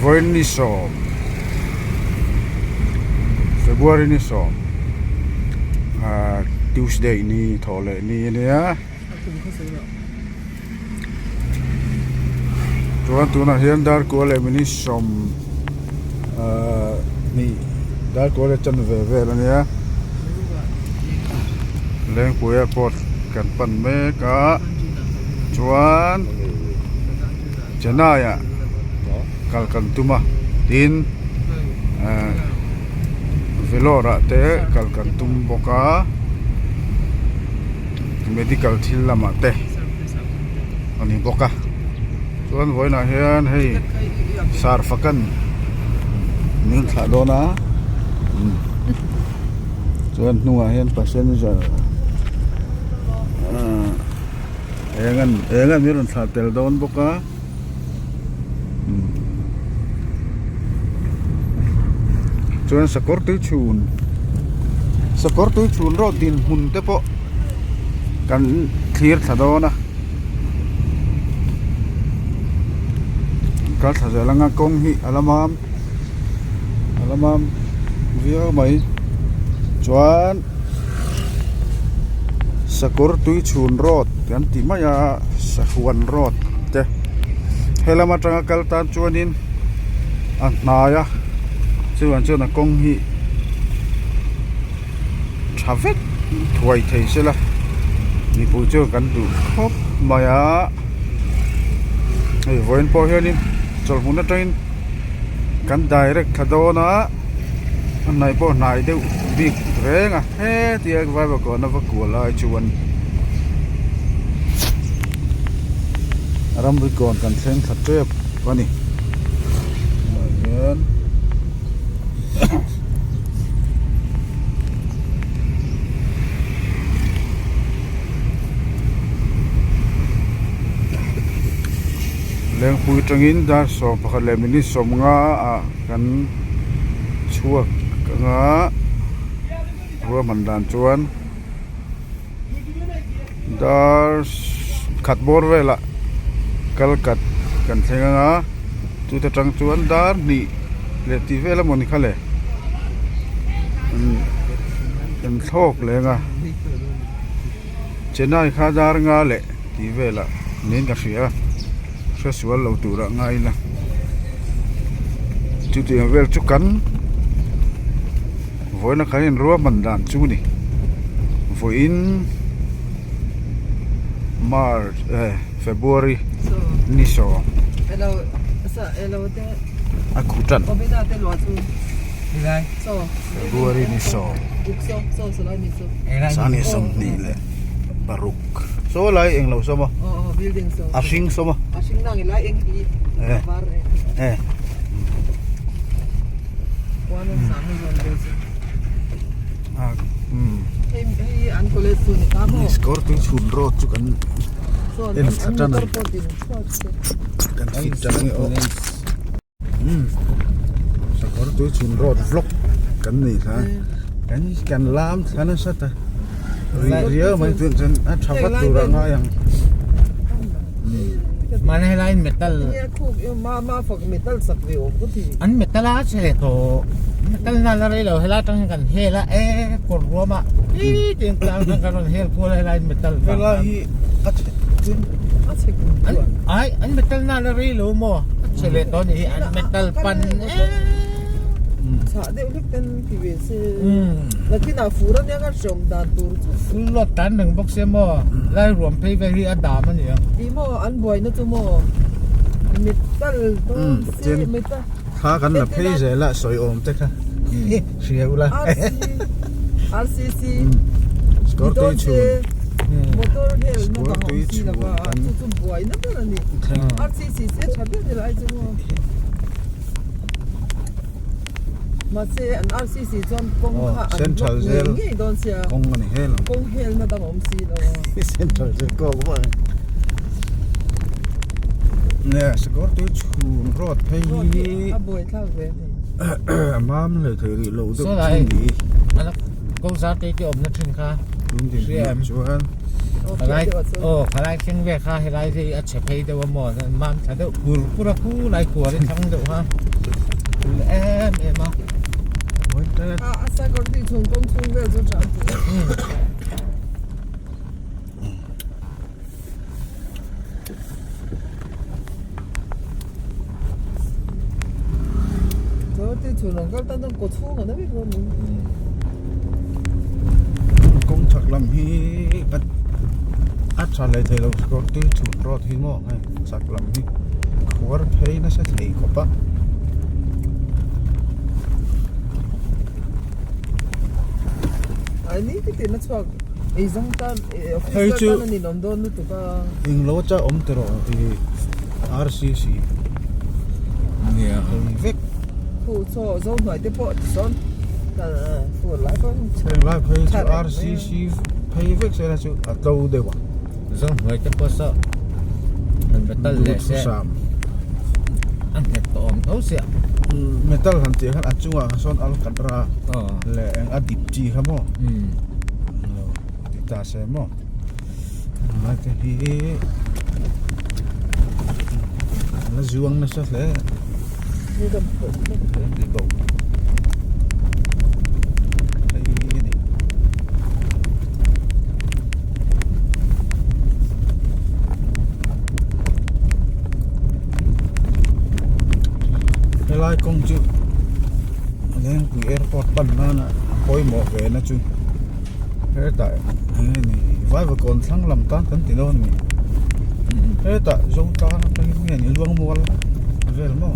Vawiin ni sawm February ni sawm ah Tuesday ni thawh leh ni a nia chuan tunah hian dar kua leh minute sawm ah hnih dar kua leh chanve vel a nia Lengpui airport kan pan mek a chuan. Chennai ah kal kan tum a tin ehh Vellore ah te kal kan tum bawk a medical thil lamah te a ni bawk a chuan vawiinah hian hei sarfakan min thlah dawn a chuan hnungah hian passenger ahh. Eng an eng an rawn thlah tel dawn bawk a chuan sakawr tui chhun sakawr tui chhun rawh dinhmun te pawh kan thlir thla dawn a kal thla zel anga kawng hi a la mam a la mam viau mai chuan. Sakawr tui chhun road kan tih mai a sahuan road te helam atanga kal tan chuanin a hnai a chuvang chuan a kawng hi tha vek thuai thei sela mipui chuan kan duh khawp mai a hei vawiin pawh hianin chawlhmun atangin kan direct thla dawn a. A hnaih pawh hnai deuh bik reng a hetia vaivakawn a va kual lai chuan ramri kawn kan thleng thla tep a ni tunah hian Lengpui atangin dar 11 leh minute 15 ah. Kan chhuak anga ruahman dan chuan dar khat bawr velah kal kat kan thleng anga chuta tang chuan dar hnih leh tih vel emaw ni kha le kan thlawk leng a Chennai kha dar nga leh tih velah niin ka hria a. Hre sual lo tur ah ngai ila chutiang vel chu kan vawiin a kan inruahman dan chu ni vawiin march eh february ni sawm a khu tan february ni sawm sangni sawmhnih leh paruk. Saw lai eng lo sawm a a hring sawm a eh score tui chhun road chu kan en thla tan a kan fit tan a ni aw sakawr tui chhun road vlog kan nei thla kan kan lam thla nasa ta ri riau mai chuan chuan a tha vat tur a ngai ang Mana helai metal an metal a che leh tawh metal na la rei lo helai atang hian kan hel a e kawr ruam ah ii tiang tlang atang kan rawn hel kual a helai metal helai hi a chhe An ai an metal na la rei lo maw a chhe leh tawh a nih hi an metal pan em chhah deuh hlek ten ti ve se nakinah fur ania ka hreawm dan tur chu full load tan reng bawk sia maw lai ruam phei vel hi a dam a ni ang tih maw an buaina chu maw metal dawn se metal thla kan la phei zel a sawi awm te kha hria ula RCC score tui chhun motor hel na dang awm si lova chu chu buai na ber ani RCC se tha ber ni lai chu maw mahse an RCC chuan kawng kha an block ngei ngei dawn sia kawng ani hel kawng hel na dang awm si lova central jail kawng pawh ani nge sakawr tui chhun road phei hi a buai thlak ve ani A mam hlei thei rih lo deuh chu ni. Ko zar te te awmna thin kha. Tun din hmuh chuan. Khalai aw khalai thleng vel kha helai hi a chhe phei deuh a maw mam tha deuh pur pur a khu lai kuar in thlang deuh kha tul em em a. A a sakawr tih chhung kawng chhung vel chu tha pui. Sakawr tih chhung ang kal tan chuan kaw chhung an vek dawn ni. Kawng chhak lam hi a tha leh thei lo sakawr tui chhun road hi maw hei chhak lam hi khuar phei nasa thei khawp a. Ai ni ti tih na chhuak ei zawng tan Hei chu eng lo cha awm tawh rawh tih RCC nia hei vek heng lai phei chu RCC phei vek se la chu a to deuh a Zohnuai te pawh saw han metal leh se a nghet tawh awm tho sia metal han tih khan a chungah kha sawn alcatra leh eng a dip chi kha maw ti ta se maw lai te hi la zuang nasa hle Helai kawng chu Lengpui airport pan nana pawimawh ve na chu hetah eng nge ni Vaivakawn thlang lam tan kan ti dawn a ni hetah Zotlang atangin nge ni Luangmual vel maw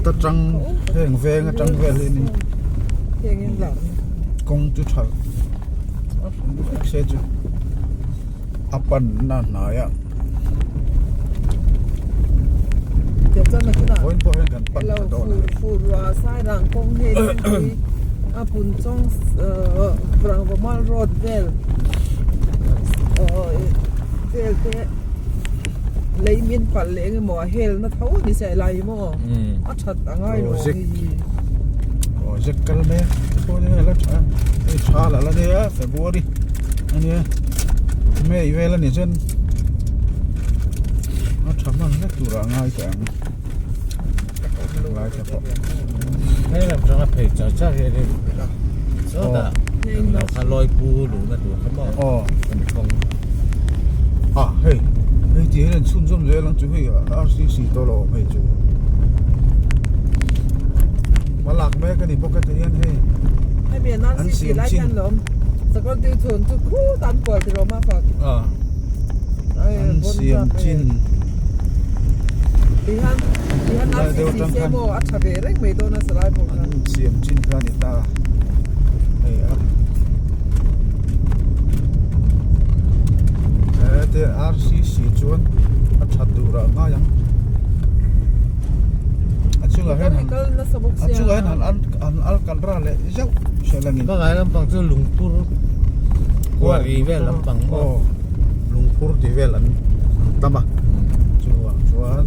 ta tang heng veng atang vel hi a ni kawng chu tha vek se chu a pan na hnai a vawiin pawh hian kan pan tha dawn a Project kal mek te pawh hi a la tha hei tha lah la nia February a nia May vel a nih chuan a tha hman vek turah a ngai teh ang lai te pawh hei lam tanga phei char char hi a ni sawtah lo kha lawi pu luhna tur kha maw aw kan kawng ah hei hei tih hian chhunzawm zel ang chu hei R_C_C tawh lo awm hei chu hma lak mek a ni bawk a ti hian hei an siam chin an siam chin lai deuh atang khan an siam chin kha a ni ta hei a hete R_C_C chuan a that tur ah ngai ang a chungah hian han a chungah hian han han al kal ra leh zeuh hriat a ni Hmangaih lampang chu lungphur kuari vel lampang maw aw lungphur tih vel an tam a chuvang chuan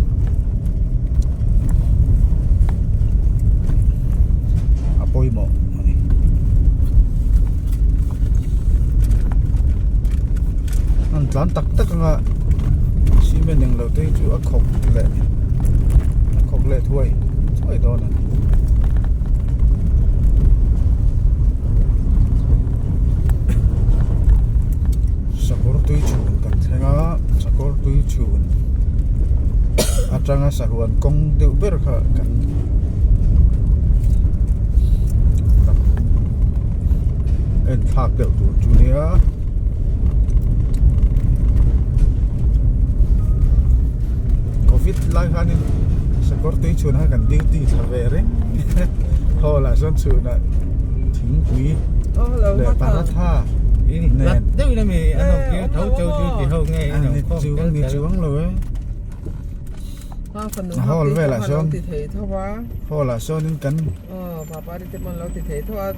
a pawimawh a ni an tlan tak tak anga cement englo te hi chu a khawk leh a khawk leh thuai thuai dawn a ni. Sakawr tui chhun kan thleng a sakawr tui chhun atanga sahuan kawng deuh ber kha kan en thlak deuh tur chu nia. Covid lai khanin sakawr tui chhun kha kan duty thla ve reng hall ah sawn chhunah thingpui leh paratha nen ni chuang lo e. Hall velah sawn hall ah sawnin kan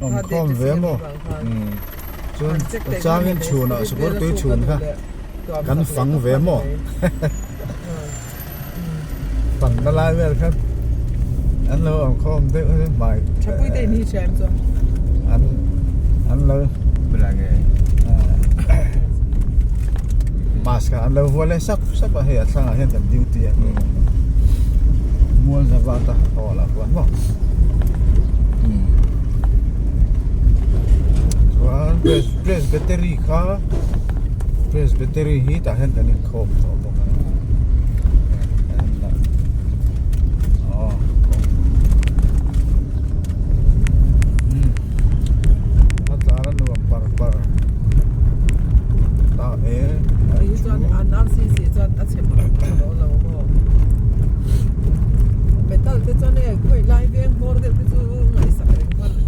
awm khawm ve maw chuan changin chhunah sakawr tui chhun kha kan fang ve maw panna lai vel khan an lo awm khawm deuh hmai an an lo. Mask an lo vuah leh sap sap a hei a thlangah hian kan duty a mual zavata hall ah khuan maw chuan presbytery kha presbytery hi tah hian kan inkhawm tawh bawk a aw a tlar a nuam par par ta e Hei hi chuan an RCC chuan a chhe pah lo lo maw metal te chuan e khawi lai veng hmawr deuh te chu ngaihsak reng khan a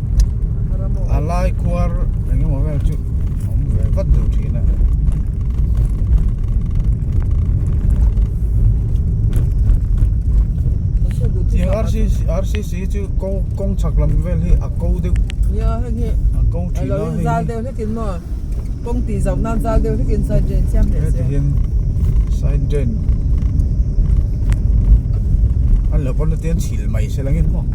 har a maw a lai khuar eng emaw vel chu awm ve vat duh thin a. Tiang RCC RCC chu kawng kawng chhak lam vel hi a ko deuh Nia hei hi a ko thin a a hei zal deuh hlekin maw kawng tih zauh nan zal deuh hlekin side drain siam leh heti hian side drain an lo pawn te an chhil mai se langin maw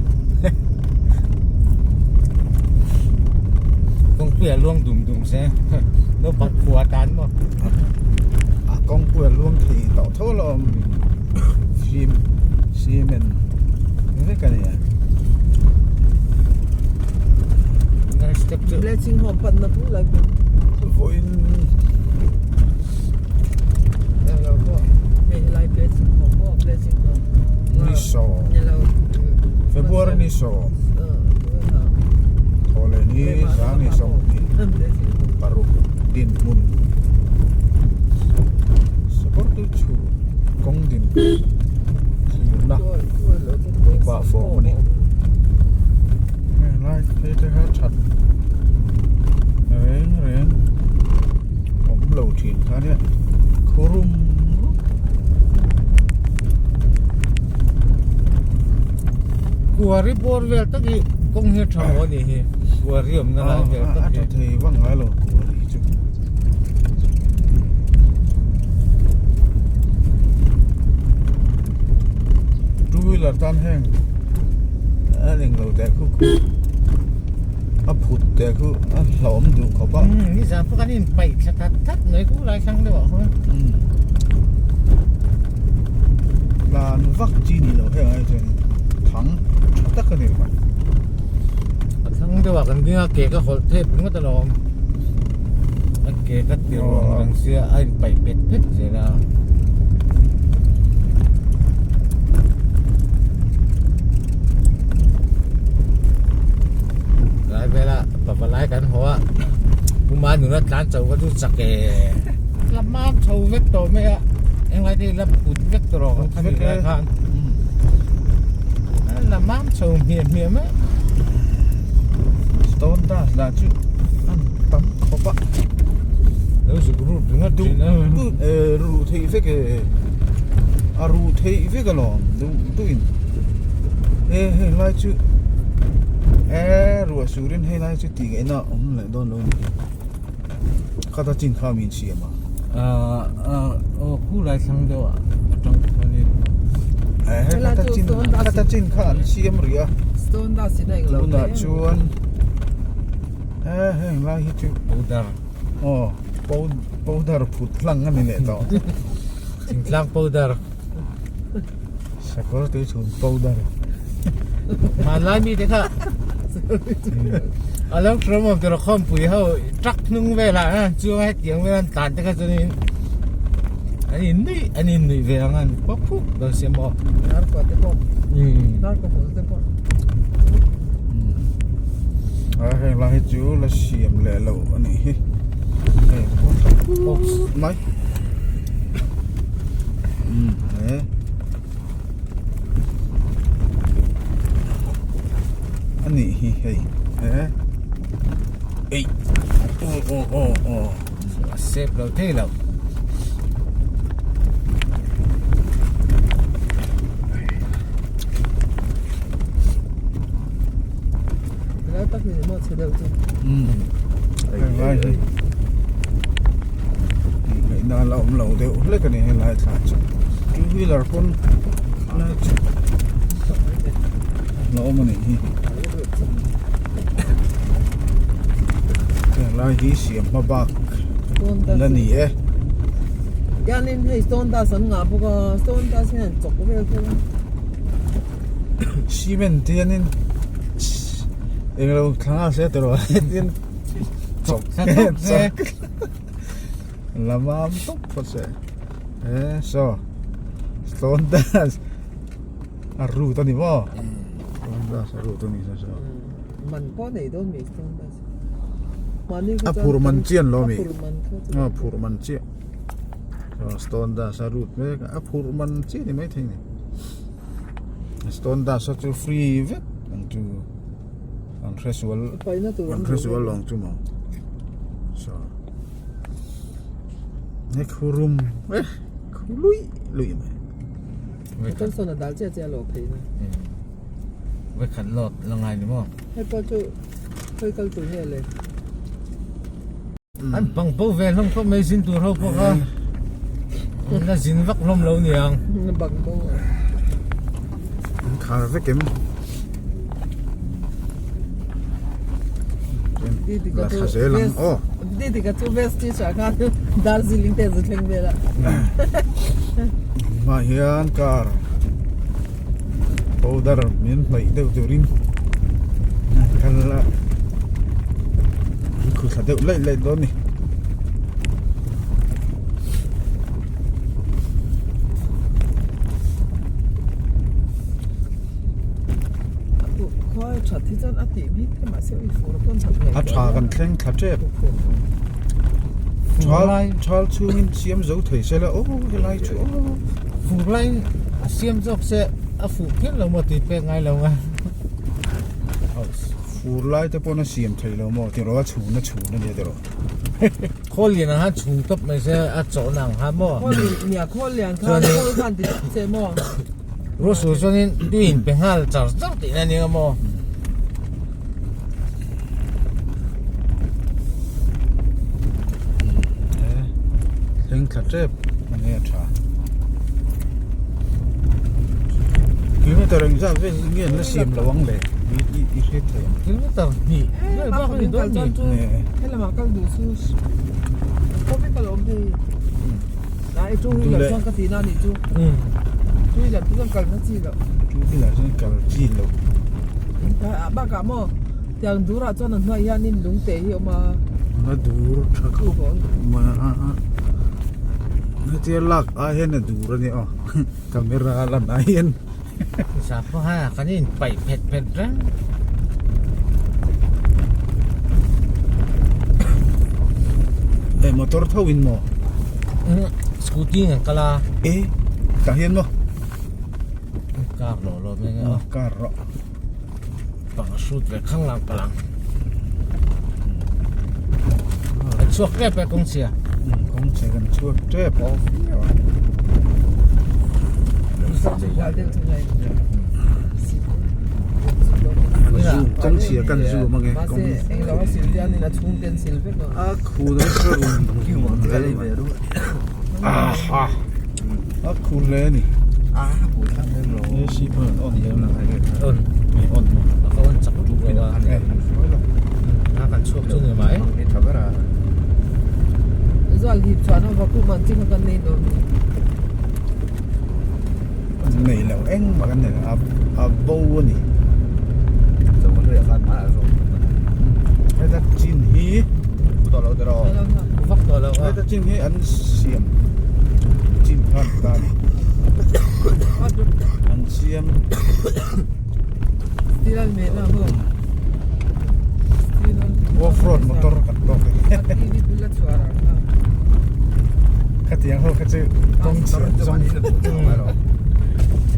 Kawngpui a luang dum dum se naupang khua tan maw a kawngpui a luang thei tawh tho alawm fim cement vek a nia step chu blessing home panna pu lai pawh vawiin lo pawh hei helai blessing home maw blessing home ni sawm February ni sawm thawhleh ni sang ni sawmhnih paruk dinhmun sakawr tui chhun kawng din thlirna pah fawm a ni helai phei te kha that reng reng awm lo thin kha nia khurum rup. Kuari bawr vel tak hi kawng hi a tha maw anih hi kuari awmna lai vel tak hi. A tha thei vang ngai lo kuari chu. Two wheeler tan heng a ning lo teh khu khu a phut teh khu a hlauhawm duh khawp a. Nizan pawh kan inpaih thla that that mai khu lai thlang deuh ah khuan. Tlan vak chi ni lo heng ai chuan thang tha tak a ni mai. A thlang deuh ah kan ding a ke ka hawlh thep ringawt alawm. A ke ka ti ruang reng sia a inpaih pet pet zel a. Lai vela pavalai kan haw a Puma nula tlan cho ka chu chak e. La mam chho vek tawh mai a englai te la put vek tawh rawh kan kha lai khan la mam chho hmiah hmiah mai stone dust lah chu an tam khawp a lo zuk rut ringawt thin a e ru theih vek e a ru theih vek alawm duh duhin e heng lai chu e ruah surin hei lai chu tih ngaihna awm leh dawn lo a ni. Khata chin kha min siam a. Aw khu lai thlang deuh ah atang chuanin. Eh hei khata chin khata chin kha an siam rih a. Stone dust in a englo Tunah chuan eh heng lai hi chu powder. Aw powder phut hlang a ni leh tawh. Thingtlang powder. Sakawr tui chhun powder. Hmanlai mi te kha a lo hram awm tur a khawmpui ho truck hnung velah hian chuang a hetiang vel an tlan te kha chuanin an in nuih an in nuih ve ang an pawp phup dawn sia maw. Narkua te pawh Narkua hmul te pawh. A heng lai hi chu la siam leh loh a nih hi hei pawh mai. A nih hi hei he eih aw aw aw aw a sep lo thei lo. Helai tak hi ni maw chhe deuh chu. Heng lai hi ngaihna la awm lo deuh hlek a ni helai thla chu two wheeler pawn lai chu la awm a nih hi heng lai hi siam hma bak la ni e. Hianin hei stone dust an ngah bawk a, stone dust hian an chawk vel thei a. Cement te hianin englo thla se tawh tin chawk chawk lamam tawp phawt se e saw stone dust a root a ni maw stone dust a root a ni saw saw man pawh nei dawn mi stone dust a phur man chian lo mi a phur man chiah stone dust a root mek a phur man chiah ni maithei ni stone dust a chu free vek ang chu an hre sual an hre sual lawng chu maw saw he khu rum eh khu lui lui mai Motor sawn a dal chiah chiah lo phei na. Vekhat lawt la ngai ni maw? Hei pawh chu khawi kal tur nge le? An bang bo ve hlawm khawp mai zin tur ho pawh kha la zin vak hlawm lo niang. Bang bo a. An khar vek em? La thla zel ang aw. Didika chu vest t-shirt khan Darjeeling te zu thleng vel a. Hmah hian car powder min hnawih deuh turin kal a an khu thla deuh laih laih dawn a ni. A tha kan thleng thla tep thal thal chhungin siam zo thei se la aw helai chu aw fur laiin a siam zawk se a fuh phian lo maw tih pek ngai lo a fur lai te pawn a siam thei lo maw tiraw a chhun a chhun a nia tiraw khawl lian ang khan chhun tawp mai se a chawhna ang kha maw khawl lian khawl lian khan khawl khan ti tawp se maw Ruahsur chuanin tui in pe nghal char char tihna a ni ang maw? Thleng thla tep a nge a tha. Kilometer engzat vel nge an la siam lo ang le i i hriat thei ang. Kilometer hnih vel bak a ni dawn ni. Helamah kal duh chu kawng vek a lo awm thei. Ai two wheeler chuan ka tihna anih chu. Two wheeler chu chuan kalna chi loh. Two wheeler chuan kal chi loh. Bakah maw tiang durah chuan a hnuaiah hianin lung te hi a awm a. A dur tha khawp mai a. Hetia lak ai hian a dur a ni aw. Camera lan ai hian. Zah pawh hai a kan in paih phet phet reng. Eh motor tho in maw? Scooty ngan kal a. Eh tah hian maw? Car lo lo mai nge aw. Car rawh. Bang shoot ve khang lang palang. Kan chhuak tep e kawng chhia. Kawng chhia kan chhuak tep. Kawng chhia kan zoom ange kawng. A khu na ka rum vel mai. A khu hle a ni. On on a ka on chak tuk lo a a kan chhuak chu ni mai Zual hip chuan a vaku man chi kha kan nei dawn nei lo engmah kan nei lo a bo a ni heta chin hi vak tawh lo a heta chin hi an siam chin khan ta a ni. An siam Off road motor kan tawk e Khatiang ho kha chu kawng chhia zawng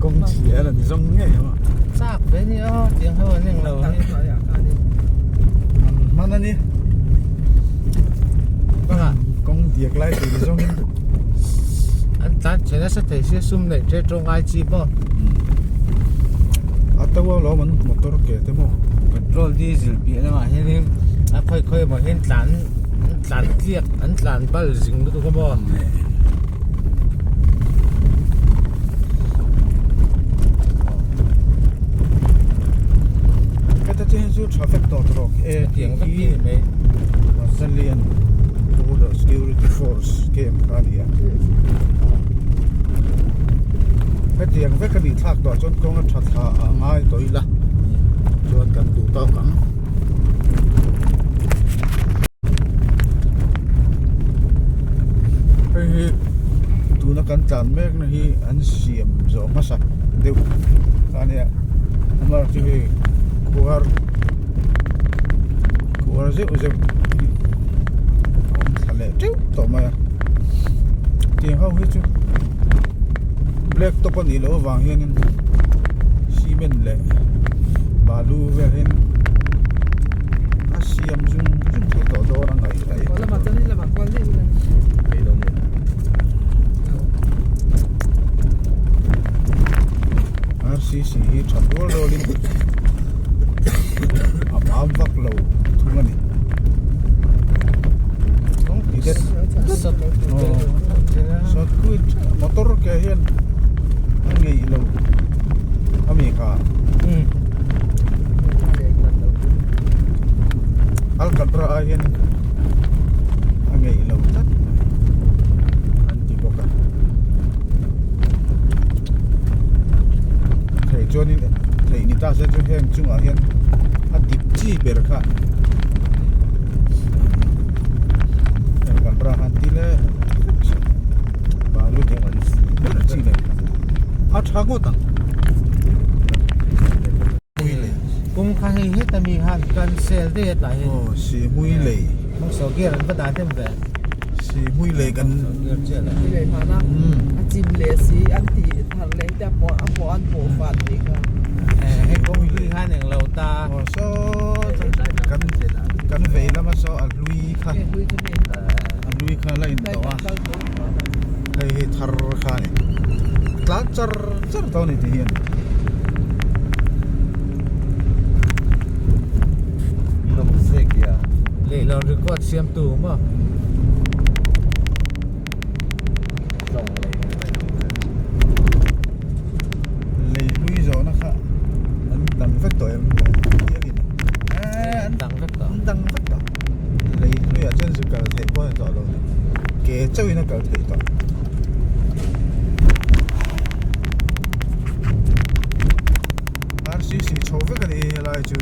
kawng chhia a la ni zawng ngei ang a. Chak ve ni a tiang ho an englo hi. An hman a ni. Kawng diak lai tur zawngin. An tlan che nasa thei sia sum neih ṭe ṭawng ai chi maw. A to a lawm an motor ke te maw. Petrol diesel piah lamah hianin a khawi khawi emaw hian tlan an tlan tliak an tlan bal zing lutuk a maw. Heta chu hei chu tha vek tawh tawh e Hetiang vek hi ni mai. Zalian pawl. Security Force camp kha a ni a. Hetiang vek a nih thlak tawh chuan kawng a tha thla a ngai tawh ila chuan kan duh tawk ang. Hei hi tuna kan tlan mek na hi an siam zawh hmasa deuh kha a nia amaherawhchu chu hei khuar khuar zeuh zeuh hi a awm thla leh teuh tawh mai a tiang ho hi chu black top a nih loh avang hianin cement leh balu vel hian a siam zung zung thei tawh dawn a ngaih a RCC hi tha rual rual in a mam vak lo thung a ni Circuit motor ke hian a ngeih lo a mi kha Alcantara ai hian a ngeih lo tlat an ti bawk a thei chuanin theih ni ta se chu heng chungah hian a dip chi ber kha Alcantara han ti leh balu deuh an ber chi nei a tha ngawt ang. Kawng kha hei heta mi khan cancel daih a tlai hian. Aw Sihmui lei. Hmangso gear an va dah dem ve. Sihmui lei kan. Sihmui lei hman a. A chim leh si an ti thar leh te a pawh a pawh an pawh fat mai kha. Hei kawng hlui khan eng lo ta. Aw saw kan kan vei lama saw a hlui kha. A hlui kha la in tawh a. Hei hi thar kha a ni. Tlan char char tawh a ni tih hian. Leihlawn record siam tu maw. Lei hlui zawhna kha an dang vek tawh em an dang vek tawh an dang vek tawh lei hluiah chuan zu kal theih pawh a ni tawh lo ke chauhin a kal theih tawh. RCC chho vek a ni helai chu.